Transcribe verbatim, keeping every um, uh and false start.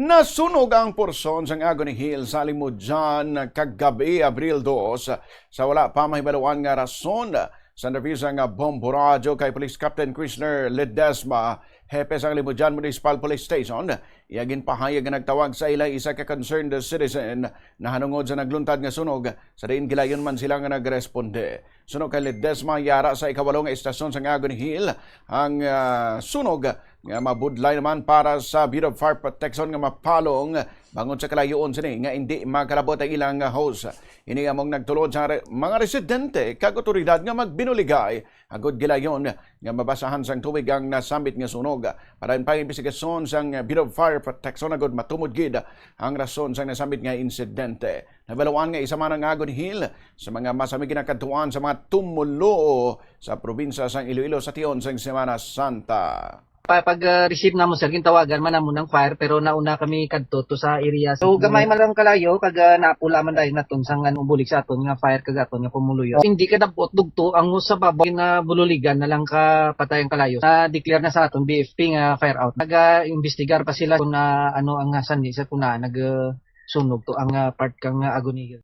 Nasunog ang porsyon sang Agony Hill sa Limujan kagab-i, Abril dos, sa wala pa mahibaluan nga rason. Sa nabisa nga bomboradyo kay Police Captain Krishner Ledesma, hepe sang Limujan Municipal Police Station, iya ginpahayag nga nagtawag sa ila isa ka concerned citizen nahanungod sa nagluntad nga sunog, sa diin gilayon man sila nga nagresponde. Suno kay Ledesma, yara sa ikawalo nga estasyon sang Agony Hill ang, ah, sunog nga mabudlay naman para sa Bureau of Fire Protection nga mapalong bangod sa kalayoon sini nga indi makalabot ang ilang hose. Ini among nagtulod sa re-, mga residente kag otoridad nga magbinuligay agod gilayon nga mabasahan sang tubig ang nasambit nga sunog. Para ang pag-imbestigasyon sang Bureau of Fire Protection agod matumod gid ang rason sang nasambit nga insidente. Nabaluan nga isa man ang Agony Hill sa mga masami ginakadtuan sa mga tumuluo sa probinsya sang Iloilo sa tion sang Semana Santa. Pa-, pag, ah, receive namo, sir, gintawagan man namo ng fire, pero nauna kami kadto to sa area. So, gamay man lang kalayo, kag, ah, napula man dahil naton sang, ano, bulig sa aton nga fire kag aton nga pumuluyo. Hindi ka dabot dugto ang sa babaw na bululigan na lang ka patay ang kalayo. Na-declare na sa aton B F P nga fire out. Nag-imbestigar pa sila kung na, ano ang, ah, sanhi sa kung na nag, ah, sunog to ang, ah, part kang, ah, Agony Hill.